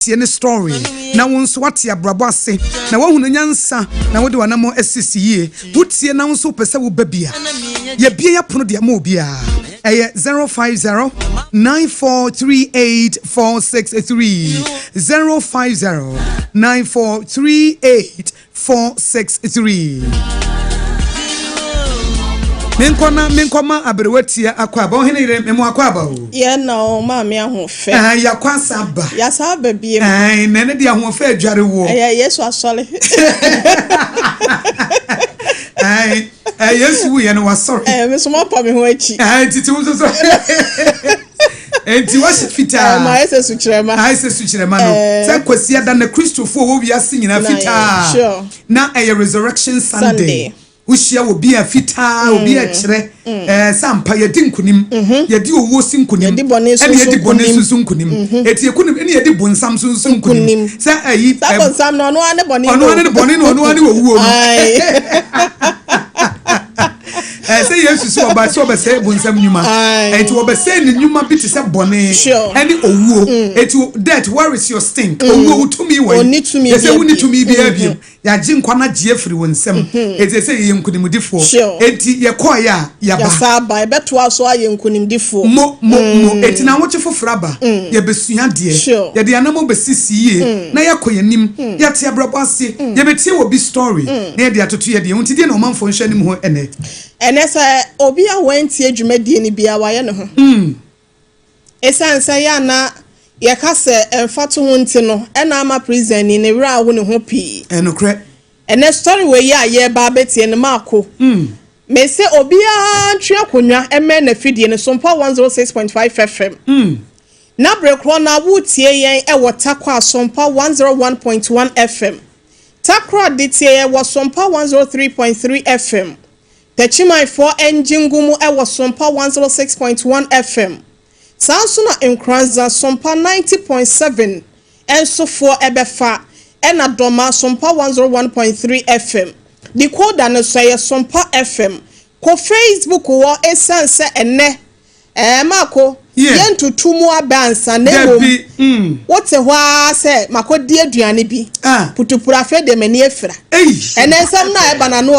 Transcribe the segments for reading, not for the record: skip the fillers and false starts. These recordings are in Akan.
Tie ne story na wo nso woate abrabɔ ase na woahunu nyansa na wode w'anammɔn asisi yie. Wotie na wo nso wopɛ sɛ woba bi a, yɛabue yɛapono de ama obiara. Ɛyɛ 050 9438 463, 050 9438 463. Menkɔ na menkɔma aberewa tia akwaaba. Ɔhene yere, memo akwaaba o. Yɛn na o maame ahoɔfɛ. Ɛɛ, yɛakɔ asa aba. Yɛasa aba biem. Ɛɛ, na ɛne de ahoɔfɛ adware woɔ. Ɛyɛ Yesu asɔre. Ɛɛ, ɛɛ, Yesu wuyɛ no wasɔre. Ɛɛ, me nso mapa me ho akyi. Ɛɛ, titi wo nso so. Enti wahyɛ fitaa. Ma ayɛ sɛ sukyerɛma. Ayɛ sɛ sukyerɛma no. Sɛ Kwasiada na Kristofoɔ wɔ wiase nyinaa fitaa. Na ɛyɛ Resurrection Sunday. Wohyia obi a fitaa, obi a ɛkyerɛ ɛɛ sɛ ampa yɛdi nkunim. Yɛdi owuo si nkunim. Yɛdi bɔne so ɛna yɛdi bɔne nkunim. so so nkunim. Eti ekunim ɛna yɛdi bonsam so so nkunim. Sɛ ɛyi. Sɛ bonsam no ɔno ara ne bɔne. Ɔno ara ne bɔne na ɔno ara ne owuo no. Sɛ Yesu sɛ ɔba sɛ ɔbɛsɛe bonsam nnwuma. Enti wɔbɛsɛe ne nnwuma bi te sɛ bɔne ɛne owuo. Eti death, where is your sting? Owuo, wo tumi wɔ yi? Yɛsɛ wonni tumi biara bio. Yɛagye nkwa no agye afiri wo nsam. Enti ɛsɛ yɛyɛ nkonimdifoɔ. Enti yɛkɔeɛ a, yɛaba. Yɛasa aba. Yɛbɛtoa so ayɛ nkonimdifoɔ. Mo, mo, mo. Enti nnawɔtwe foforɔ aba. Yɛbɛsua adeɛ. Yɛde yɛn anammɔn bɛsisi yie na yɛakɔ yɛn anim. Yɛate abrabɔ ase. Yɛbɛtie obi story na yɛde atoto yɛn deɛ ho. Nti deɛ na ɔmanfoɔ nhwɛ anim hɔ ɛnnɛ? Ɛnnɛ sɛ obi a wantie dwumadie no biara, wayɛ ne ho. Esiane sɛ yɛ a na yɛka sɛ mfatoho nti no na ama prisonni no werɛ aho ne ho pii. Ɛnokorɛ. Ɛnɛ story wei yi a yɛreba abɛtie no mako. Mese obiara ntwe akonnwa mmɛn n'afidie no Sompa 106.5 FM. Na bere korɔ no ara woretie yɛn wɔ Tarkwa Sompa 101.1 FM. Takoradi tie yɛn wɔ Sompa 103.3 FM. Techimanfoɔ ngye ngu mu wɔ Sompa 106.1 FM. Saa nso na Nkoranza Sompa 90.7 nso foɔ bɛfa, ɛna Dɔma Sompa 101.3 FM. Decoder no so ɛyɛ Sompa FM. Kɔ Facebook hɔ ɛsiane sɛ ɛnnɛ Ɛɛ, Marko, yɛntoto mu abɛ ansa, na mmom wote hɔ ara sɛ makɔdi aduane bi, putupuru afei deɛ m'ani afira. Ɛnɛ nsɛm no a ɛba no ano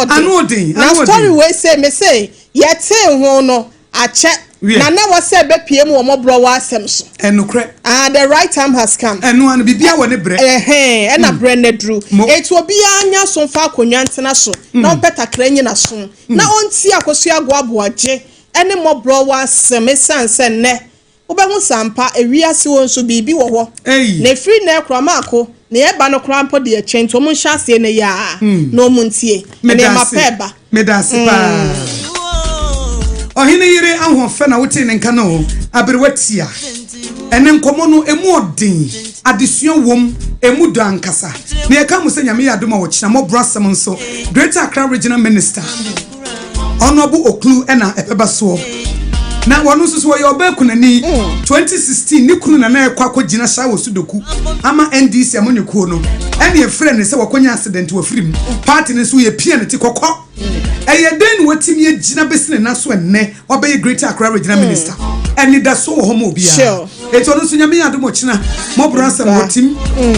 ɔden. Na story wei sei, me se yɛtee ho no akyɛ, na na ɛwɔ sɛ ɛbɛpue mu wɔ mmɔborɔwa asɛm so. Ɛnokorɛ. Ah, the right time has come. Ɛno ano, biribiara wɔ ne berɛ. Ɛhɛn, ɛna berɛ no aduru. Enti obiara nyɛ aso mfa akonnwa ntena so, na ɔmpɛ takra nyi n'asom, na ɔntie Akosua Agoaboagye ne mmɔborɔwa asɛm esiane sɛ nnɛ wobɛhu sɛ ampa ewiase hɔ nso biribi wɔ hɔ na ɛfiri nnɛ rekora maako nea ɛba no koraa mpo deɛ ɛkyɛn nti wɔn nhyɛ aseɛ nnɛ yi ara na wɔn ntie nneɛma pa ɛba. Meda ase paa. Ɔhene yere ahoɔfɛ na wotee ne nka no o, aberewa tia. Ɛnɛ nkɔmmɔ no emu ɔden, adesua wom, emu dɔ ankasa. Na yɛka mo sɛ Nyame yɛ adom a ɔkyena mmɔborɔ asɛm nso Greater Accra Regional Minister, Honourable Oklu na ɛbɛba soɔ. Na wɔno nso so ɔyɛ ɔbaa kunani. 2016 ne kunu na na ɛkɔ akɔgyina Shawo Sudoku ama NDC amanyɔkuo no ɛne ɛfrɛ no sɛ wakɔnya accident wafiri mu. Party no nso yɛpia no ti kɔkɔ. Ɛyɛ dɛn na watumi agyina bɛsi ne nan so ɛnnɛ wabɛyɛ Greater Accra Regional Minister? Anidasoɔ wɔ hɔ ma obiara. Enti ɔno nso Nyame yɛ adom ɔkyena mmɔborɔ asɛm wɔ tim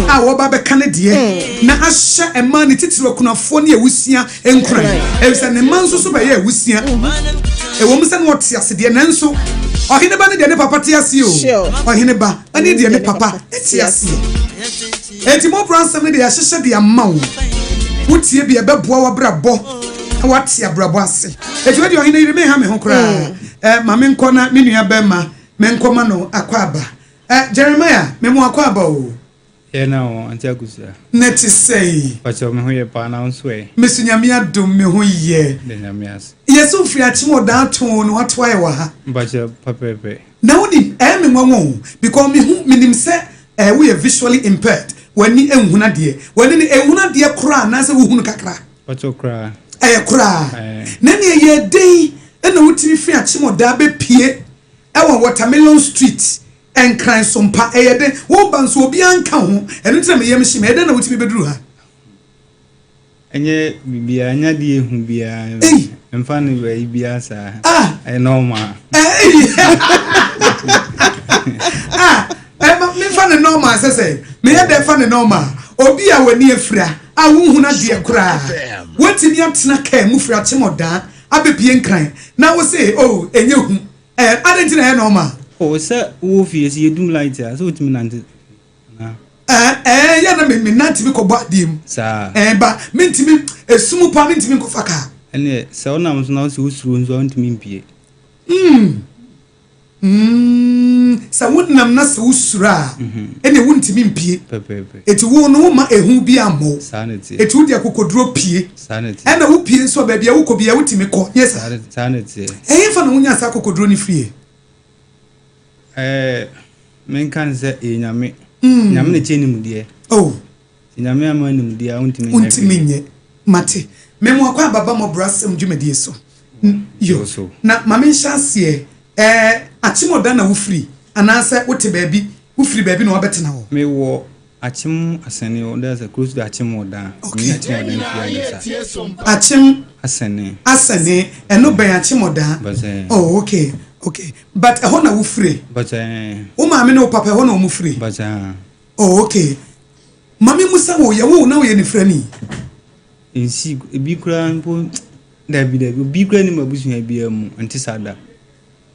a wɔba abɛka ne deɛ na ahyɛ mmaa ne titiriw akunafoɔ ne awusia nkuran, efisɛ ne mma nso so bɛyɛɛ awusia. Ɛwom sɛ na ɔte ase deɛ, nanso ɔhene ba ne deɛ ne papa te aseɛ o, ɔhene ba ne deɛ ne papa te aseɛ. Enti mmɔborɔ asɛm no deɛ yɛahyehyɛ de ama wo. Wotie bi a, ɛbɛboa w'abrabɔ na woate abrabɔ ase. Enti wei deɛ ɔhene yere, menha me ho koraa. Eh, ma menkɔ na me nua bɛrima menkɔma no akwaaba. Eh, Jeremiah, mema wo akwaaba o. Yɛ na o, Auntie Akosua. Na ɛte sɛn? Pakyɛw me ho yɛ paa na wo nso ɛ? Me so Nyame adom me ho yɛ. Da Nyame ase. Yɛ so firi akyem ɔdaa too na wato ayɛ wɔ ha. Mpakyɛw pɛpɛɛpɛ. Na wonim, ɛyɛ me nwanwa o, because me hu, menim sɛ eh, woyɛ visually impaired, w'ani nhunu adeɛ. W'ani no ɛnhunu adeɛ koraa anaasɛ wohunu kakra? Mpakyɛw koraa. Ɛyɛ koraa. Ɛɛ. Na ɛneɛ ɛyɛɛ dɛn na wotumi firi akyem ɔdaa bɛpue ɛwɔ Watermelon Street Nkran so mpa, ɛyɛ den. Wo ba nso, obiara nka ho. Ɛno nti na me yam hye me. Ɛyɛ dɛn na wotumi bɛduru ha? Ɛnyɛ biribiara, ɛnyɛ adeɛ ehu biara. Ei! Mfa no ayi biara saa. Ah! Ɛyɛ normal. Ei! Ah! Ɛma, memfa Mefa no normal sɛ sɛ meyɛ dɛn fa no normal. Obi a w'ani afira a wonhunu adeɛ koraa, woatumi atena kaa mu firi Akyem-Ɔdaa abɛpue Nkran na wo se oh ɛnyɛ hu. Ɛɛ adɛn nti na ɛyɛ normal? Oh sɛ wowɔ fie sɛ yɛdum light a sɛ wotumi nante anaa? Ɛɛ ɛɛ yɛ na me me nante bi kɔbɔ adeɛ mu. Saa. Ɛɛ ba mentumi esum paa mentumi nkɔfa kaa. Ɛneɛ sɛ wonam so na wo sɛ wosuro nso a wontumi mpue. Hmm. Mm, sɛ wonam na sɛ wosuro a, ɛnneɛ wontumi mpue. Pɛpɛɛpɛ. Enti wo no womma ehu biara mmɔ wo. Saa na ɛteɛ. Enti wode akokoduro pue. Saa na ɛteɛ. Ɛnna wopue nso a, baabi a wokɔ biara wotumi kɔ, nyɛ saa? Saa na ɛteɛ. Ɛhefa na wonyaa saa akokoduro no firiiɛ? Ɛɛ, menka no sɛ ɛyɛ Nyame. Nyame na ɛkyɛ nimdeɛ. Oh. Sɛ Nyame amma nimdeɛ a, wontumi nyɛ hwee. Wontumi nyɛ. Mate. Mema wo akwaaba ba mmɔborɔasɛm dwumadie so. Yo. Na ma menhyɛ aseɛ. Ɛɛ, Akyem-Oda na wofiri? Anaasɛ wote baabi, wofiri baabi na woabɛtena hɔ? Mewɔ Akyem Asɛne, o, that's close to Akyem-Oda. Okay. Menni Akyem-Oda mfie ankasa. Akyem. Asɛne. Asɛne, ɛno bɛn Akyem-Oda? But, Oh, okay, okay. But ɛhɔ na wofire? But, eh. Wo maame ne wo papa ɛhɔ na wɔn firi? But, ah. Oh, okay. Ma me musa wo, yɛwoo wo na woyɛ nifirani? Nsi, ebi koraa mpo, dabi dabi, obi koraa nni m'abusua biara mu, ɛnte saa da.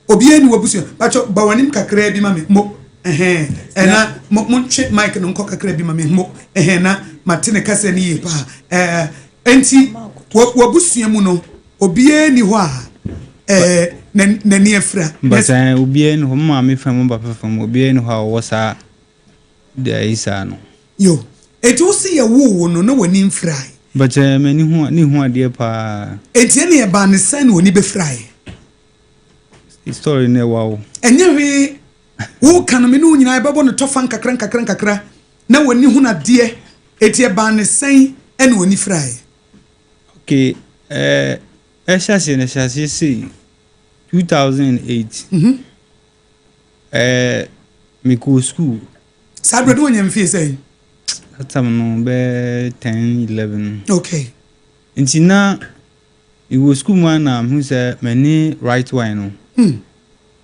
Obiara nni w'abusua, pakyɛ ba w'anim kakraa bi ma me, mo, ɛhɛn, ɛna mo, montwe mic no nkɔ kakra bi ma me, mo, ɛhɛn, na mate ne kasa no yie paa. Ɛɛ, enti, wɔ, w'abusua mu no, obiara nni hɔ a, ɛɛ, n'ani afira. But ɛɛ, obiara nni hɔ, me maame fam, me papa fam, obiara nni hɔ a ɔwɔ saa deɛ ayi saa no. Yo, enti wo se yɛwoo wo no na w'ani mfirae? But eh, m'ani hu ne hu adeɛ paa. Enti ɛne ɛbaa ne sɛn na w'ani bɛfiraeɛ? Story no ɛwa o. Ɛnyɛ hwee, woka no me ne wo nyinaa yɛbɛbɔ no tɔfa nkakra nkakra nkakra na w'ani hunu adeɛ, enti ɛbaa ne sɛn ɛna w'ani firaeɛ? Okay, eh, ɛhyɛ aseɛ no ɛhyɛ aseɛ sei, 2008. Ɛɛ mekɔɔ sukuu. Saa berɛ no wanya mfie sɛn? That time no bɛyɛ 10, 11. Okay. Nti na mewɔ sukuu mu a na mehu sɛ m'ani right one no.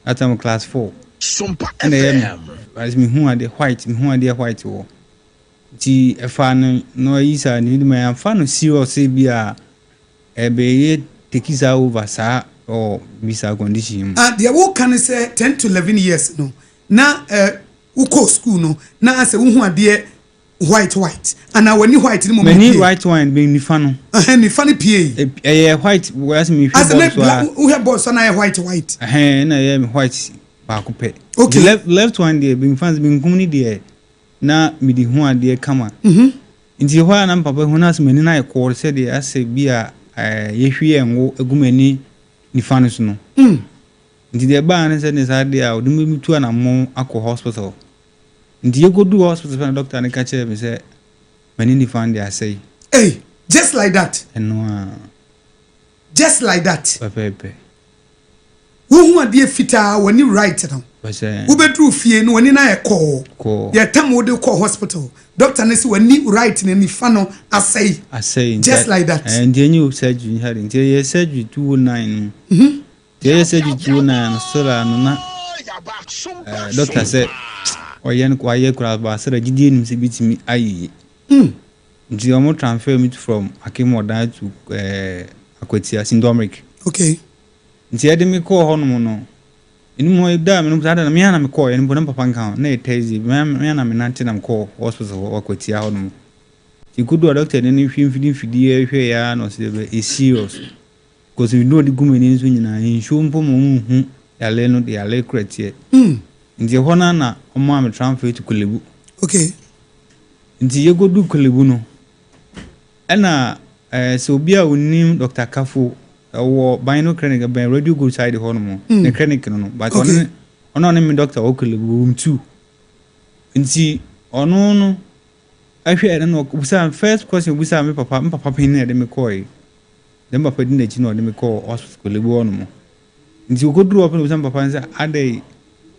That time class 4. Sompa Ɛna ɛyɛ FM. me as mehu adeɛ white mehu adeɛ white wɔ. Nti ɛfaa no na ayi saa nti mede mamfa no serious sɛ bi a Ɛbɛyɛ take saa over saa ɔ bi saa condition yi mu. Ah deɛ woka ne sɛ ten to 11 years no na eh wokɔɔ school no na asɛ wohu adeɛ white white anaa w'ani white no mmom na M'ani epuee? white one bɛ nifa no. Ɛhɛn nifa no puee. Ɛyɛ white asɛ mehwɛ Asɛ na board so bla a. wohwɛ board so a na ayɛ white white. Ɛhɛn na ɛyɛ white baako pɛ. Okay. Nti left left one deɛ benfa benkum no deɛ na mede hu adeɛ kama. Nti ɛhɔ ara na me papa hu na asɛ m'ani no ayɛ kɔɔ sɛdeɛ asɛ bi a yɛhwie ngo agu m'ani nifa no so no. Nti deɛ ɛbaa ne sɛ ne saa deɛ a ɔde me tu anammɔn akɔ hospital. Nti yɛkɔduu hospital pɛ na doctor no ka kyerɛɛ me sɛ m'ani nifa no deɛ asɛe. Ei, just like that? Ɛno ara. Just like that? Pɛpɛɛpɛ. Wohu adeɛ fitaa w'ani right no wobɛduru fie no w'ani no ayɛ kɔɔ yɛtam wode kɔɔ hospital doctor no sɛ w'ani right no nifa no asɛe just like that. Nti ɛnyɛ surgery nti nti ɛyɛ surgery 209 no nti ɛyɛ surgery 209 no still a no na doctor sɛ ɔyɛ no wayɛ koraa ba sɛ gyidie nim sɛ bitumi ayɛ yie nti wɔn transfer me from Akim Oda to Akwatia Sindomric. Okay. Nti yɛde me kɔɔ hɔnom no, ɛnum hɔ da a menom saa da no me ara na mekɔɔ ɛno mpo na me papa nka ho na ɛyɛ Thursday me ara me ara na menante na mekɔɔ hospital hɔ Akwatia hɔnom. Nti mekɔduu hɔ doctor no ne hwɛ mfidi mfidie hwɛeɛ ara na ɔse dɛ ɛyɛ serious because nnuro a ɔde gu m'ani so nyinaa nsuo mpo ma ɔnhu yareɛ no deɛ yareɛ korɔ ɛteɛ. Nti ɛhɔ no ara na ɔmaa me transfer to Korle-Bu. Okay. Nti yɛkɔduu Korle-Bu no Ɛna eh, sɛ obi a onim Doctor Kafo, ɔwɔ Bino Clinic, ɛbɛn Radio Gold side hɔ nom, ne clinic no no, but ɔno ɔno ɔne me doctor wɔ Korle Bu, room 2. Nti ɔno no, ɛhwɛ ɛno na ɔbusa, first question obusa me papa, me papa panyin na ɛde me kɔɔe. Then papa di n'akyi na ɔde me kɔɔ hospital Korle Bu hɔ nom. Nti okoduru hɔ pɛ na obusa me papa sɛ, adɛn,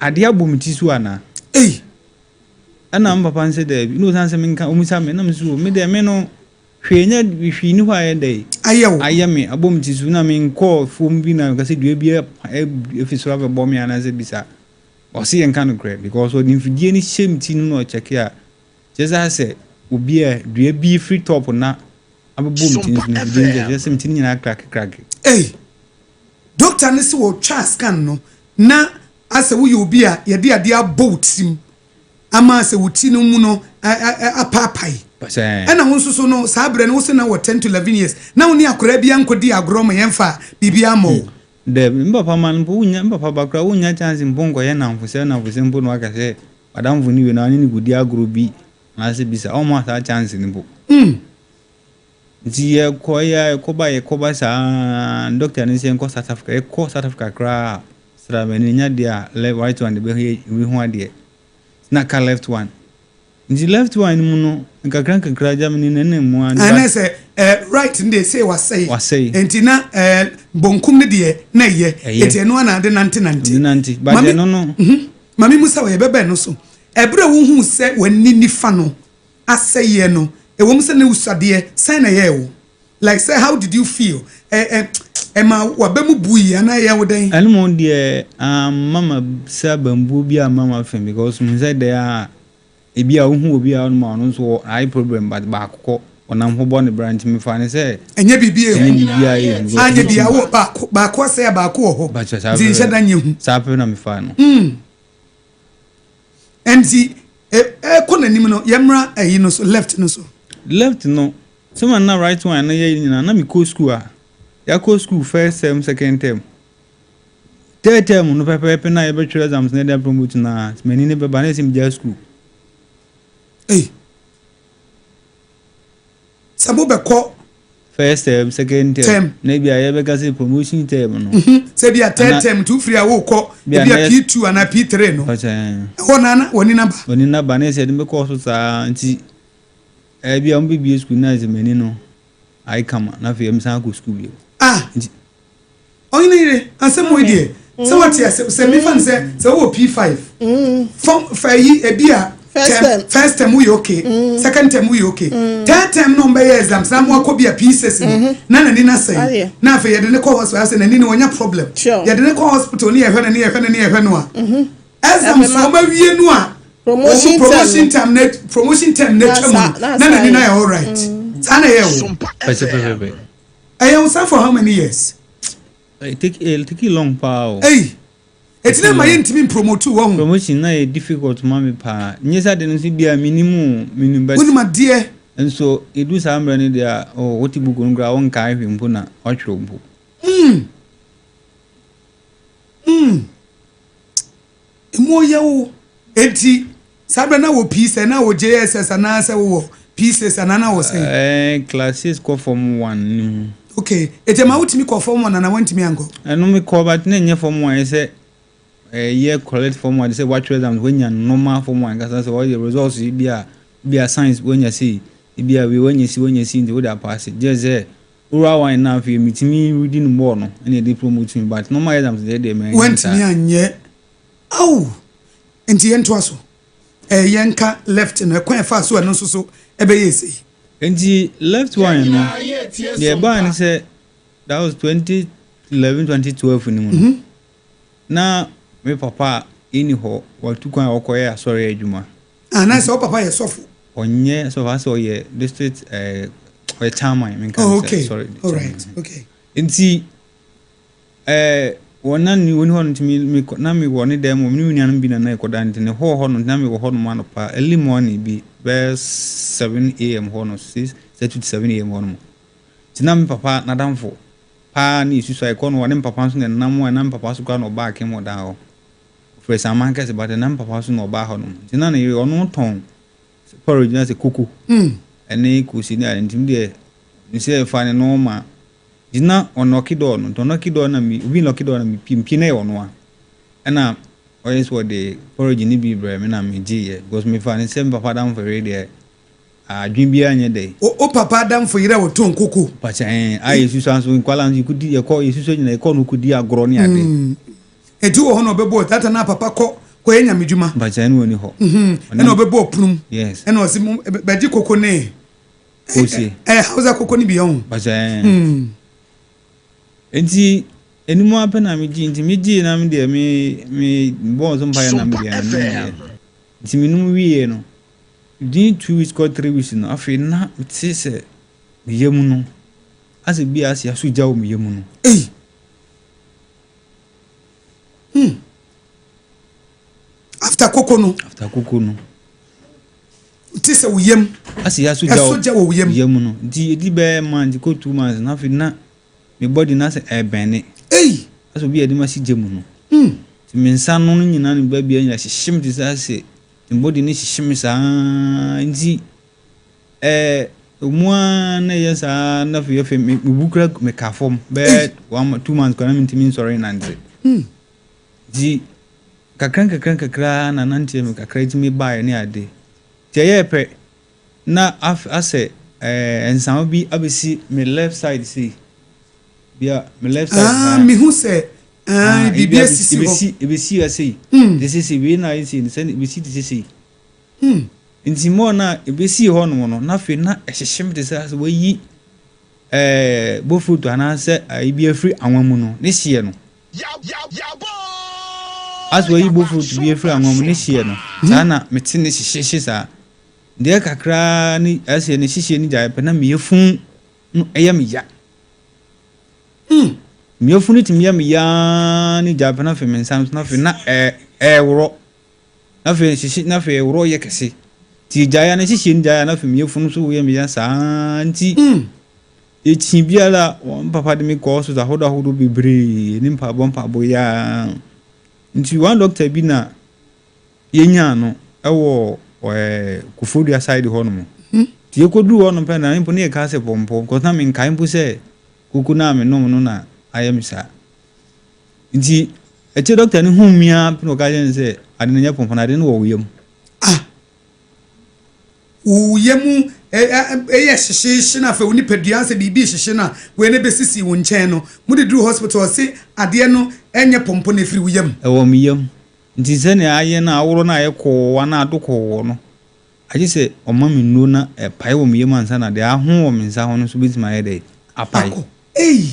adeɛ abɔ me ti so anaa? Ei! Ɛna me papa no sɛ daabi, na ɔsan sɛ menka, ɔmmisa me, na me nso me deɛ me no, hwee nyɛ, hwee nni hɔ a ɛyɛ dɛ, Ayɛ wo. ayɛ me, abɔ me ti so, na menkɔɔ afuom bi na meka sɛ dua bi afi soro abɛbɔ me anaasɛ bi saa. Ɔse yɛnka nokorɛ because ɔde mfidie no hyɛ me ti no na ɔkyɛke a, kyerɛ sɛ asɛ obi a dua bi firi top na abɛbɔ me ti no so no mfidie no kyerɛ sɛ me ti no nyinaa krake krake. Ei! Doctor no se wɔtwaa scan no na asɛ woyɛ obi a yɛde adeɛ abɔ wo tirim ama sɛ wo ti no mu no apaapae. Ɛna wo nso so no saa berɛ no wo se na wɔ 10 to 11 years na wo ne akwadaa biara nkɔdi agorɔ ma yɛmfa biribiara mmɔ wo. Dabi, me papa ma no mpo wonnya, me papa ba koraa wonnya chance mpo nkɔyɛ nnamfo sɛ nnamfosɛm mpo na waka sɛ w'adamfo ne wei na ɔne no kɔdi agorɔ bi anaasɛ bi saa, ɔmma saa chance no mpo. Nti yɛkɔeɛ a yɛkɔba yɛkɔba saa doctor no sɛ yɛnkɔ South Africa, yɛkɔ South Africa koraa a sra m'ani nya deɛ a left right one de bɛhwɛ ho adeɛ na ka left one. Nti left one no mu no, nkakra nkakra agya me ne nenam mu ara. Ɛnɛ sɛ eh, right no deɛ sei wasɛe. Wasɛe. Nti na eh, bonkum no deɛ na ɛyɛ. Ɛyɛ. Nti ɛno ana ade nante nante. Ade nante. But Mame, ɛno no. Mhm. Mame Musa wɔ yɛbɛbɛn no so. Ɛberɛ a wohuu sɛ w'ani nifa no asɛeɛ no, ɛwom sɛ na wosua deɛ, sɛn na ɛyɛɛ wo? Like sɛ how did you feel? Ɛ ɛ ɛma w'aba mu bui anaa ɛyɛɛ wo dɛn? Ɛno mmom deɛ amma m'asa bambuo biara amma m'afe because mehu sɛ dɛn a ebi a wohu obi a ɔnom a ɔno nso wɔ eye problem but baako kɔ ɔnam hɔ bɔ ne bra nti mefaa no sɛ Ɛnyɛ biribi a ɛnyɛ ɛhu. biribi a ɛyɛ hu because Anyɛ metumi biara wowɔ baako baako asɛe a baako wɔ hɔ Mpakyɛ saa nti nhyɛ pɛpɛ da nyɛ hu. saa pɛpɛ na mefaa no. Ɛnti ɛkɔ n'anim no yɛmmra ɛyi no so left no so. Left no Sɛ ma na right one no yɛ nyinaa na mekɔ school a yɛakɔ school first term second term third term no pɛpɛɛpɛ na yɛbɛtwerɛ exams na yɛde promote no a m'ani no bɛba na ɛsɛ megyae school. Ei sɛ mobɛkɔ first term second term, term. Na ebi a yɛbɛka sɛ promotion term no. Sɛ bi a third term nti wofiri a wokɔ ebi a P2 anaa P3 no ɛhɔ na na w'ani no aba. W'ani no aba na ɛsɛ yɛde bɛkɔ so saa nti Ɛɛ bi a wɔbɛbue sukuu na ayɛ sɛ m'ani no ayɛ kama na afei mesan akɔ sukuu bio. Ah! Nti. Ɔhene yere, asɛm wei deɛ, sɛ wate ase, sɛ mefa no sɛ, sɛ wowɔ P5, fam, fa yi, ebi a, First term, term. first term woyɛ okay, second term woyɛ okay, third term na wɔbɛyɛ exams na mo akɔ bi a P6 no, na n'ani no asɛe, Ayɛ. na afei yɛde no kɔ hospital, asɛ n'ani no wanya problem, Sure. yɛde no kɔ hospital ne yɛhwɛ no ne yɛhwɛ no ne yɛhwɛ no a, Exams Ɛbɛma wɔn awie no a Promotion wɔn promotion term term na promotion term na atwa mu no na na saa n'ani na yɛ. yɛ alright saa na ɛyɛ wo Pɛsɛpɛpɛpɛ. ɛyɛ wo saa for how many years It take it take long paa o. eyi eti na ma yɛ ntumi promote wɔ ho Promotion na yɛ difficult ma me paa. Nyɛ sɛ ade no nso bia menim o menim but wonim adeɛ nso edu saa mmerɛ no deɛ a oh wote book no koraa wonkae hwee mpo na watwerɛ mpo. Emu ɔyɛ wo. Enti saa berɛ na wɔ P sɛ na wɔ JSS anaasɛ wowɔ P6 anaa na wɔ sɛn? Ɛɛ class 6 kɔ form 1 no mu. Okay, enti ɛma wotumi kɔ form 1 anaa woantumi ankɔ? Ɛno mekɔ but na ɛnyɛ form 1 ɛsɛ ɛyɛ collect form 1 sɛ woatwerɛ exams woanya normal form 1 ankasa sɛ wɔyɛ results yi bi a bi a science woanya sei ebi a wei woanya si woanya si nti wode apaase gye sɛ Oral one na afei metumi redi no more no ɛna ɛde promote me but normal exams deɛ deɛ manyɛ no saa. Wantumi anyɛ aww nti yɛntoa so eh yɛnka left no ɛkwan ɛfaa so ɛno nso so ɛbɛyɛɛ sei. Nti left one no deɛ ɛbaa ne sɛ that was 2011 2012 no mu no na me papa ɛni hɔ watu kwan a ɔkɔyɛ asɔre adwuma. Ah na sɛ wo papa yɛ sɔfo. Ɔnyɛ sɔfo asɛ ɔyɛ district ɛɛ ɔyɛ chairman menka Oh sɛ okay sorry alright chairman. okay. Nti ɛɛ wɔn na ni wɔn hɔ no nti me me na me wɔ ne dan mu me ne me nuanom bi na na ɛkɔda nti ne hɔ hɔ no na me wɔ hɔ nom anɔpa early morning bi bɛyɛ 7 am hɔ no 6 to 7 am hɔ nom nti na me papa n'adamfo paa ne esusu a ɛkɔ no ɔne me papa nso na ɛnam a na me papa so koraa na ɔbaa akem wɔ dan hɔ. Ɔfrɛ saman kɛse but na me papa so na ɔbaa hɔ nom nti na ne yere ɔno tɔn porridge na sɛ koko ɛne kosi ne ade nti me deɛ me sɛ fa ne nɔɔma nti na ɔnɔki dɔɔ no nti ɔnɔki dɔɔ na me obi nɔki dɔɔ na me pie mpie na yɛ ɔno a ɛna ɔyɛ sɛ ɔde porridge ne bi brɛ me na me gye yɛ because me fa ne sɛ me papa adamfo yere deɛ adwene biara nyɛ dɛ. O papa adamfo yere a ɔtɔn koko. Pakyɛ ɛn a yɛsusua nso nkwalaa nso yɛkɔdi yɛkɔ yɛsusua nyina yɛkɔ no kɔdi agorɔ ne ade. Eti wɔ hɔ na ɔbɛbɔ tata na papa kɔ kɔyɛ nyamedwuma. Mpakyɛ ɛna ɔni hɔ. Ɛna ɔbɛbɔ ɔpunum. Yes. Ɛna ɔsi mo bɛgye koko ne. Kose. Ɛɛ Hausa koko ne bi ɔho. Mpakyɛ ɛɛ. Eti. Ɛno mu ara pɛ na megyee, nti megyee na me deɛ me me bɔɔ so mpaeɛ na me deɛ menomeeɛ. Nti menom wieeɛ no, within 2 weeks kɔ 3 weeks no, afei na mete sɛ me yam no asɛ bi a asɛ asɔ gya wɔ me yam no. Ei! After koko no. After koko no. Te sɛ wo yam. Asɛ yɛasɔ gya Ɛsɔ gya wɔ wo yam. Yam no. Nti ɛdi bɛyɛ month kɔ 2 months na afei na me body no asɛ ɛbɛne. Ei! Asɛ obi a yɛde me asi gya mu no. Nti me nsa no no nyinaa ne baabi a nyinaa hyehye me te sɛ asɛ me body no hyehye me saa nti ɛmu ara na ɛyɛ saa na afei me bu kura meka fam bɛyɛ 1, 2 months koraa na mentumi nsɔre nnante. Nti kakra nkakra nkakra na nanteɛ me kakra tumi baeɛ ne ade. Nti ɛyɛɛ pɛ na asɛ nsawa bi abɛsi me left side sei. Bia me left side Ah, mehu sɛ ah, biribi asisi hɔ. Ebesi ebesi ha sei. Te sɛ sei wei na ayɛ sei no sɛ ebesi te sɛ sei. Nti mɔɔ na ebesi hɔ nom no na afei na ɛhyehye me te sɛ asɛ wayi bofrutu anaasɛ ayi bi afiri anwa mu no ne hyeɛ no. Asɛ wayi bofrutu bi afiri anwa mu ne hyeɛ no. Saa na mete ne hyehyehye saa. Deɛ kakraa ne asɛ ne hyehyeɛ no gyae pɛ na me yafunu no ɛyɛ me ya. Me yafunu tumi yɛ me yaa ne gyae pɛ na afei me nsa no so na afei na ɛɛworɔ. Na afei hyehye na afei ɛworɔ yɛ kɛse. Nti gyae a ne hyehyeɛ no gyae a na afei me yafunu nso yɛ me ya saa nti ekyi biara wɔn papa de me kɔ hospital ahodoɔ ahodoɔ bebree ne mpaebɔ mpaebɔ yaa. Nti one doctor bi na yɛnyaa no ɛwɔ Koforidua side hɔ nom. Nti yɛkɔduru hɔ nom pɛ na mpo ne yɛka sɛ pɔmpɔ because na menkae mpo sɛ koko no a menom no na ayɛ me saa. Nti akyire doctor no huu me ara pɛ na ɔka kyerɛ me sɛ ade no nyɛ pɔmpɔ na ade no wɔ wo yam. Ah! Wo yam ɛyɛ hyehyeehye na afei wo nipadua sɛ biribi hyehye no a wei no bɛsisi wo nkyɛn no mode duru hospital ɔse adeɛ no ɛnyɛ pɔmpɔ na ɛfiri wo yam. Ɛwɔ me yam. Nti sɛnea ayɛ no a aworɔ no ayɛ kɔɔ anaa ado kɔɔ no agye sɛ ɔma me nnuro na ɛpae wɔ me yam ansa na deɛ aho wɔ me nsa ho no nso bɛtumi ayɛ dɛ apae. Akɔ. Ei!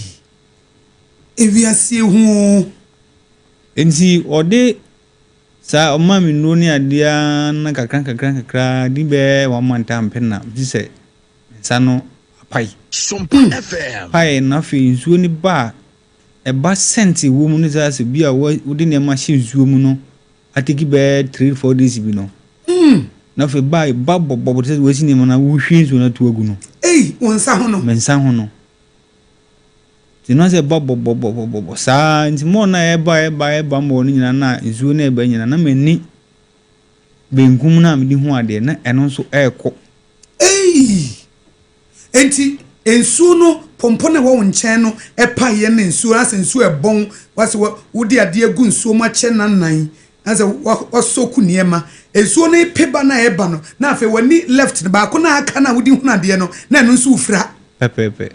Ewiase ehu o. Nti ɔde saa ɔma me nnuro ne adeɛ na kakra kakra kakra di bɛyɛ 1 month a mpɛ na gye sɛ me nsa no apae. Pae na afei nsuo no ba a ɛba scent wɔ mu no sɛ asɛ bi a wode nneɛma hyɛ nsuo mu no ateki bɛyɛ 3, 4 days bi no. Na afei ba ba bɔbɔ te sɛ wɔasi nneɛma na wohwie nsuo no ato agu no. Ei, wo nsa ho no. Me nsa ho no. Nti na sɛ ɛba bɔbɔbɔbɔbɔ saa nti mɔɔ na ɛba ɛba ɛba mɔɔ no nyinaa na nsuo no ɛba nyinaa na m'ani benkum no a mede hu adeɛ na ɛno nso ɛrekɔ. Ei! Enti nsuo no pɔmpɔ na ɛwɔ wo nkyɛn no ɛpaeɛ na nsuo asɛ nsuo ɛbɔn wasɛ wode adeɛ gu nsuo mu akyɛ nanan asɛ wasɔku nneɛma nsuo no pe ba na ɛba no na afei w'ani left no baako na aka na wode hunu adeɛ no na ɛno nso wofira. Pɛpɛɛpɛ.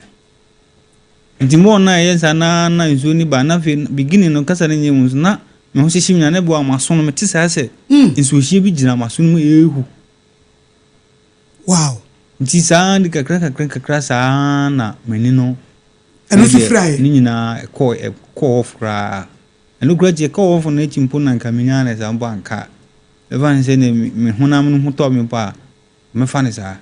Nti mɔɔ na ɛyɛ saa na na nsuo no ba na afei beginning no kasa no nyɛ mu nso na me ho hyehye me nyinaa na ɛboa m'aso no mete saa sɛ nsuohyie bi gyina m'aso no mu ɛrehu. Wow. Nti saa de kakra kakra kakra saa na m'ani no. Ɛno nso firaeɛ. Ne nyinaa ɛkɔɔ ɛkɔɔ off koraa. Ɛno koraa akyi ɛkɔɔ off no akyi mpo na nka menyaa no saa mpo anka. Ɛfa ne sɛ ne me honam no ho tɔ me mpo a mɛfa no saa.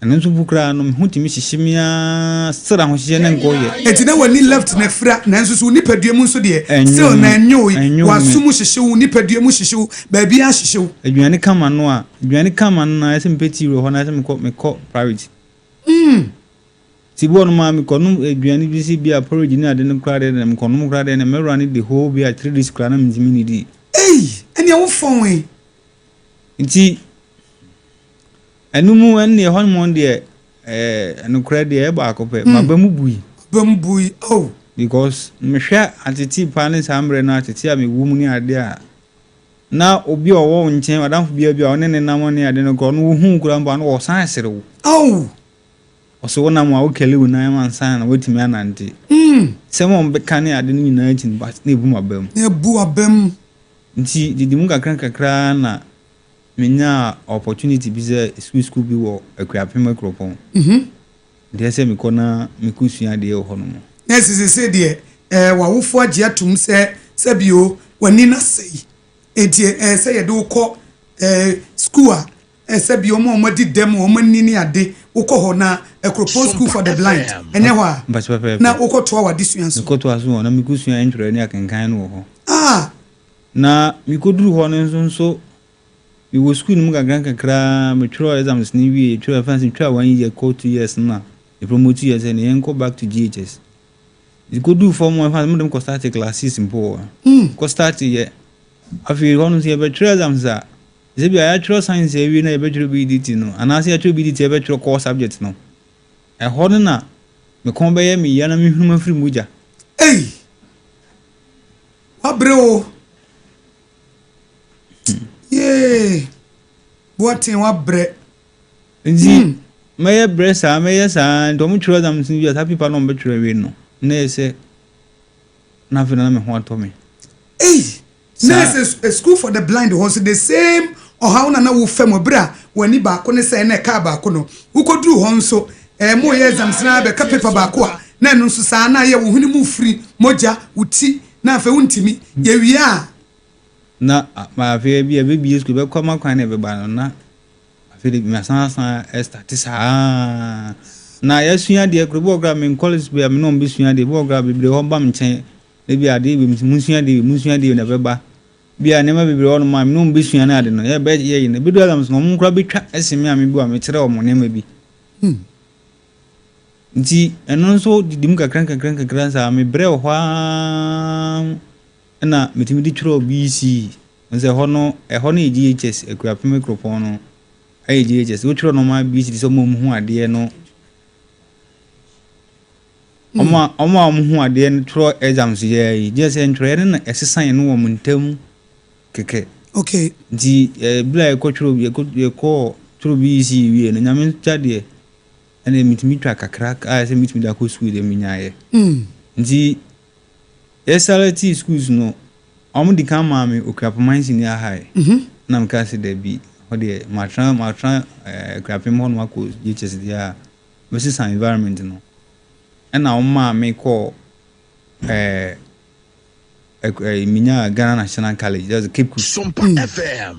Ɛno nso mpo koraa no me ho tumi hyehye me ara still ahohyehyɛ no nkɔ yɛ. Enti na w'ani left na afira nanso so wo nipadua mu nso deɛ still na ɛnyoe, w'aso mu hyehye wo, nipadua mu hyehye wo, baabiara hyehye wo. Aduane ka m'ano a, aduane ka m'ano na ayɛ sɛ mepɛ tea wɔ hɔ na ayɛ sɛ mekɔ mekɔ private. Nti bi wɔ nom a mekɔnom aduane bi sɛ bi a porridge ne ade no koraa deɛ na mekɔnom koraa deɛ na mɛwura ne the whole bi a 3 days koraa na mentumi nnidi. Ei! Ɛnneɛ wo fɔn e. Nti ɛno mu ɛne ɛhɔ nom deɛ nokorɛ deɛ ɛyɛ baako pɛ maba mu bui. Aba mu bui oh. Because mehwɛ atete paa ne saa mmerɛ no atete a mewɔ mu ne adeɛ a na obi a ɔwɔ wo nkyɛn wadamfo biara bi a ɔne ne nam ne ade no koraa ɔno wohu koraa mpo a na ɔsan sere wo. Oh. Ɔsɛ wo nam a wokali wo nan ma ansa na woatumi anante. Sɛm a wɔbɛka ne ade no nyinaa akyi no but na ebu m'aba mu. Na ebu aba mu. Nti didi mu kakra kakra na menyaa opportunity bi sɛ school school bi wɔ Akuapem Akuropɔn. Nti ɛsɛ mekɔ na mekɔsua adeɛ wɔ hɔ nom. Na ɛsɛ sɛ deɛ Ɛɛ, w'awofo agye atom sɛ sɛbio w'ani no asɛe, enti ɛɛ sɛ yɛde wo kɔ ɛɛ sukuu a ɛɛ sɛbio wɔn a wɔadi dɛm, wɔn ani ne ade, wokɔ hɔ na Akuropɔn School for the Blind, ɛnyɛ hɔ a? Mpakyɛ pɛpɛɛpɛ. Na wokɔtoa w'adesua so? Mekɔtoa so wɔ hɔ, na mekɔsua ntwerɛ ne akenkan no wɔ hɔ. Ah! Na mekɔduru hɔ no nso nso, mewɔ sukuu no mu kakra nkakra ara, metwerɛɛ exams no wieeɛ, twerɛɛ, ɛfa sɛ metwerɛɛ one year kɔ 2 years no na yɛpromote yɛ sɛ yɛnkɔ back to GHS. Nti fam hɔ, ɛfa sɛ mode me kɔ start class six mpo wɔ hɔ. Kɔ start yɛ. Afei hɔ no nso yɛbɛtwerɛ exams a, sɛ bi a yɛatwerɛ science awie na yɛbɛtwerɛ BEDT no, anaasɛ yɛatwerɛ BEDT yɛbɛtwerɛ core subject no. Ɛhɔ no na me kɔn bɛyɛ me ya na mehunu mafiri mogya. Ei! Wabrɛ o. Yee! Boateng wabrɛ. Nti mɛyɛ brɛ saa, mɛyɛ saa, nti ɔmo twerɛ exams no wie a, saa paper no a ɔmo bɛtwerɛ awie no, na ɛyɛ sɛ na afei na me ho atɔ me. Ei! Na ɛsɛ School for the Blind hɔ nso the same ɔhaw na na wofa mu bere a w'ani baako ne sɛe na ɛkaa baako no. Wokɔduruu hɔ nso, ɛɛ moyɛ exams no ara bɛka paper baako a, na ɛno nso saa na ayɛ wo hwene mu firi mogya, wo ti, na afei wontumi. Yɛwie a. Na afei bi a ɛbɛbie sukuu, ɛbɛkɔ ama kwan na ɛbɛba no, na afei de masan asan start saa. Na yɛasua adeɛ koraa, bi wɔ hɔ koraa me colleagues bi a me ne wɔn bɛsua adeɛ, bi wɔ hɔ koraa bebree hɔ ba me nkyɛn, na bi adeɛ bi monsua adeɛ bi, monsua adeɛ bi na ɛbɛba. Bi a nneɛma bebree wɔ hɔnom a me ne wɔn bɛsua ne ade no, yɛbɛ yɛ no, ɛbɛdu exams no, wɔn koraa bɛtwa asen me a me bi a mekyerɛ wɔn nneɛma bi. Nti ɛno nso didi mu kakra nkakra nkakra saa, mebrɛ wɔ hɔ ara ɛna metumi de twerɛ BECE. Sɛ ɛhɔ no, ɛhɔ no yɛ GHS, Akuapem Kuropɔn no ɛyɛ GHS. Wotwerɛ normal BECE sɛ ɔmo a ɔmo hu adeɛ no, ɔmo a ɔmo hu adeɛ no twerɛ exams yɛ yi, gye sɛ ntwerɛeɛ no na ɛsesa yɛn no wɔ ɔmo ntam kɛkɛ. Nti ɛɛ bere a yɛkɔ twerɛ yɛkɔ yɛkɔɔ twerɛ BECE wie no, Nyame nsa deɛ ɛna metumi twa kakra a sɛ metumi de akɔ sukuu deɛ menyaeɛ. Nti yɛselect schools no, ɔmo di kan maa me Okuapeman Senior High. Na meka sɛ dabi, hɔ deɛ matena Akuapem hɔ nom akɔ JHS deɛ a, mɛsesa environment no. Ɛna ɔmo maa me kɔɔ ɛɛ menyaa Ghana National College, that's Cape Coast. Sompa FM.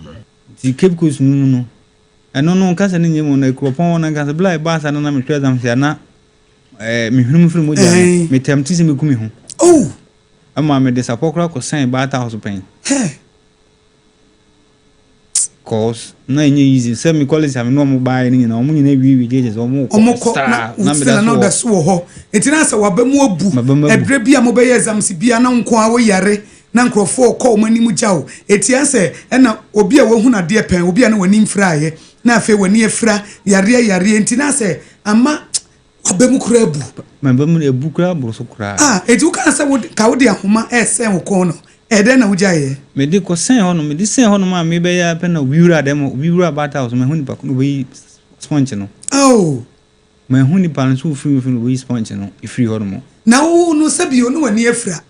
Nti Cape Coast no mu no, ɛno no nkasa no nyɛ mu no, Akuropɔn hɔ no ankasa, bere a ɛbaa saa no na metwerɛ exams a na mehwene mu firi mogya no, metɛm te sɛ meku me ho. Oh! Ɛma mede sapɔ koraa kɔsɛn bath house pɛn. Hey! Cause na ɛnyɛ easy sɛ me colleagues a me ne ɔmo baeɛ no nyinaa, ɔmo nyinaa wiewie JHS, ɔmo kɔ Ɔmo kɔ na na meda so na wɔ ɔda so wɔ hɔ. Nti na sɛ waba mu abu. Maba mu abu. Ɛberɛ bi a mobɛyɛ exams bia na wo nko ara woyare na nkurɔfoɔ kɔ wɔn anim gya wo. Eti asɛ ɛna obi a wahunu adeɛ pɛn, obi a na w'ani mfiraeɛ, na afei w'ani afira, yareɛ yareɛ nti na sɛ ama waba mu koraa abu. Maba mu abu koraa boro so koraa. Ah, eti wokaa sɛ wode ka wode ahoma ɛresɛn wo kɔn no, ɛyɛ dɛn na wogyaeɛ? Mede kɔsɛn hɔnom, mede sɛn hɔnom a mebɛyɛ ara pɛ na obi wura dɛm, obi wura bath house, mahu nipa ko na obeyi sponge no. Oh! Mahu nipa no so ofiri ofiri na obeyi sponge no efiri hɔnom. Na wo no sɛbi o ne w'ani afira.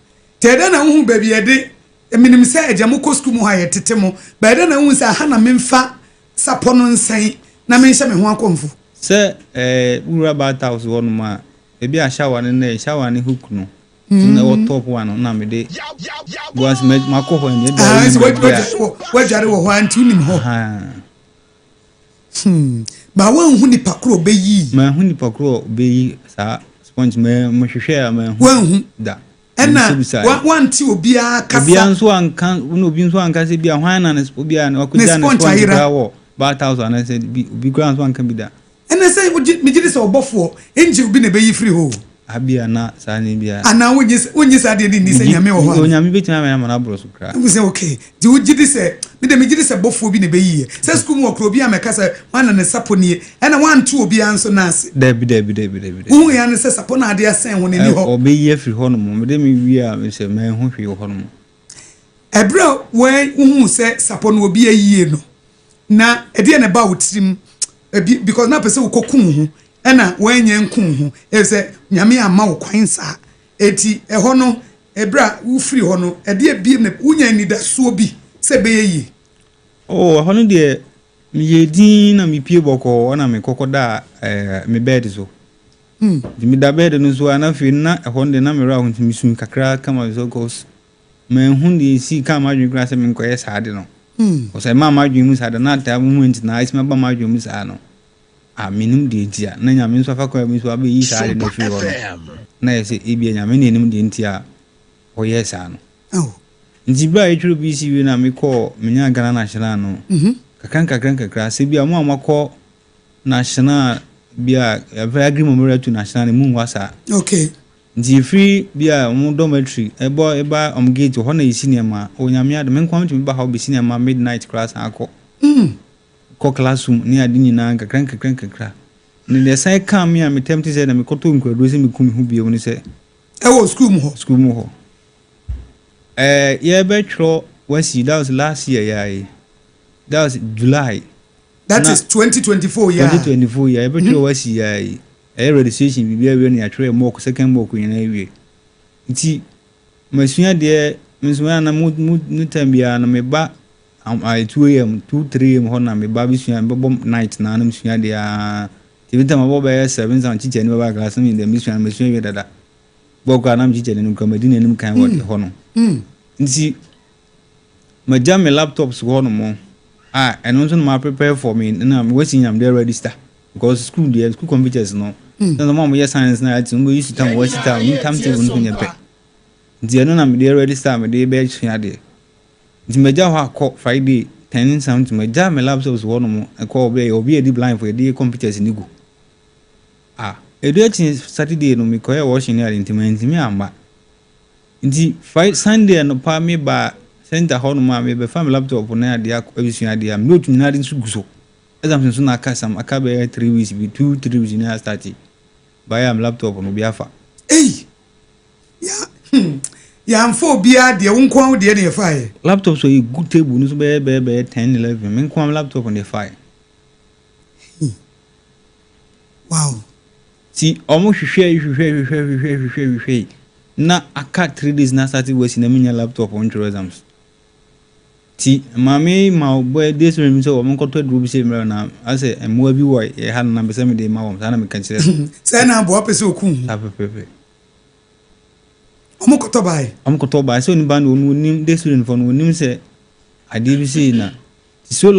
Nti ɛyɛ dɛn na wohu baabi a yɛde, menim sɛ agya mokɔ sukuu mu hɔ a yɛtete mo, but ɛyɛ dɛn na wohu sɛ aha na memfa sapɔ no nsɛn na menhyɛ me ho akɔmfo? Sɛ wowura bath house hɔnom a, ebi a shower no na shower ne hook no na ɛwɔ top one no na mede because makɔ hɔ ɛnyɛ da Ah, wonim sɛ baabi a woadware wɔ hɔ a nti wonim hɔ. Ba woanhu nipa koro ɔbɛyi. Manhu nipa koro a ɔbɛyi saa sponge, mehwehwɛ a manhu Woanhu. da. Ɛna Mebisabisaeɛ. wante obiara kasa. Obiara nso anka, na obi nso anka sɛ bi a hwan na ne obi a wakɔgya ne sponge sponge ayera. koraa wɔ bath house anaasɛ bi obi koraa nso anka bi da. Ɛna sɛ wogye megye di sɛ ɔbɔfoɔ angel bi na ɛbɛyi firi hɔ o. Abia na saa ne bia. Anaa wonnye saa adeɛ no nni sɛ Nyame wɔ hɔ anaa? Onyame bɛtumi ama ama no aboro so koraa. Wohu sɛ okay, nti wogye di sɛ, me deɛ megye di sɛ bɔfoɔ bi na ɛbɛyiiɛ. Sɛ sukuu mu wɔ koraa obi ammɛka sɛ hwan na ne sapɔ nie, ɛna woanto obiara nso nan ase. Dabi dabi dabi dabi dabi. Wohuiɛ ara ne sɛ sapɔ no a adeɛ asɛn ho no ɛnni hɔ. Ɔbɛyi afiri hɔ nom, mede me wie a mesɛ manhu hwee wɔ hɔ nom. Ɛberɛ a wohuu sɛ sapɔ no obi ayie no, na ɛdeɛ na ɛbaa wo tirim? Ebi because na pɛ sɛ wokɔku wo ho, ɛna woanyɛ nku wo ho, ɛfiri sɛ Nyame amma wo kwan saa. Enti ɛhɔ no, ɛberɛ a wofiri hɔ no, ɛdeɛ biem na wonya anidasoɔ bi sɛ ɛbɛyɛ yie? Oh, ɛhɔ no deɛ meyɛɛ dinn na mepie bɔkɔɔ ɛna mekɔkɔdaa me bed so. Nti meda bed no so a, na afei na ɛhɔ no deɛ na merɛ aho, nti mesu kakra kama so, cause manhu deɛ ɛsi kaa m'adwene koraa sɛ menkɔyɛ saa de no. Ɔsɛ ɛmaa m'adwene mu saa de na ataa moment na ɛsimi aba m'adwene mu saa no a, menim deɛ nti a na Nyame nso afa kwan bi so abɛyi saa de no afiri hɔ no, na yɛ sɛ ebia Nyame na ɛnim deɛ nti a ɔyɛɛ saa no. Nti berɛ a yɛtwerɛ BECE wie na mekɔɔ menya Ghana National no, kakra nkakra nkakra, sɛ bi a mo a moakɔ national bi a yɛfrɛ Agri Memorial to national no mu nwa saa. Nti ɛfiri bi a ɔmo dormitory ɛbɔ ɛba ɔmo gate hɔ na yɛsi nneɛma. Onyame adom, me nko metumi ba ha bɛsi nneɛma midnight koraa, san akɔ kɔ classroom ne ade nyinaa nkakra nkakra nkakra. Ne deɛ san ka me a metɛm te sɛ na mekɔtɔ nkuraduro sɛ meku me ho bio ne sɛ Ɛwɔ school mu hɔ? School mu hɔ. Yɛbɛtwerɛ WASSCE, that was last year yɛayi, that was July. That is 2024, yeah. 2024, yeah. Yɛbɛtwerɛ WASSCE yɛayi, ɛyɛ registration biribi awie na yɛatwerɛ mock, second mock nyinaa awie. Nti masua deɛ me nso na mu mu ne time biara no meba 2 a.m., 2, 3 a.m. hɔ na meba bɛsua, mebɛbɔ night na mesua deɛ aa. Nti bi time abɔ bɛyɛ 7 san teacher ni bɛba class no, mi deɛ mesua no masua wie dada bɔ koraa na me teacher ni no koraa madi n'anim kan wɔ hɔ no. Nti magya me laptops hɔ nom a, ɛno nso na ma prepare for me na WASSCE nyam deɛ register, because school deɛ, school computers no sɛ mo a moyɛ science na ati mo bɛ use time WASSCE time no, time table no nyɛ pɛ. Nti ɛno na mede register a mede bɛsua adeɛ. Nti magya hɔ akɔ Friday 10 something, magya me laptops hɔ nom ɛkɔ obi yɛ di blind for yɛde computers ni gu ah. Edu akyi Saturday no, mekɔyɛ washing ne ade, nti mantumi amma. Nti Friday, Sunday anɔpa meba center hɔ nom a mebɛfa me laptop ne adeɛ abɛsua adeɛ a me note nyinaa de nso gu so. Exams nso na aka sam, aka bɛyɛ 3 weeks bi, 2, 3 weeks ne astart baayɛ a me laptop no obi afa. Ei, ya yɛamfa obiara deɛ, wo nko ara wo deɛ ne yɛfaeɛ? Laptop so yɛ gu table no so bɛyɛ 10, 11, me nko ara me laptop no yɛfaeɛ. Ti ɔmo hwehwɛ hwehwɛ hwehwɛ hwehwɛ hwehwɛ hwehwɛ na aka 3 days na start WASSCE na menya laptop ntwerɛ exams. Ti maame ma bɔ de sɛ mi sɛ wɔn nkɔtɔ aduro bi sɛ mmerɛ na asɛ mmoa bi wɔ yɛ ha no na mpɛ sɛ mede ma wɔn saa na meka kyerɛ no. Sɛ na aboa pɛ sɛ oku ho. Saa pɛpɛpɛ. Ɔmo kɔtɔ bae? Ɔmo kɔtɔ bae sɛ onipa no, ɔno onim de student fɔ no, onim sɛ adeɛ bi sei na ti so.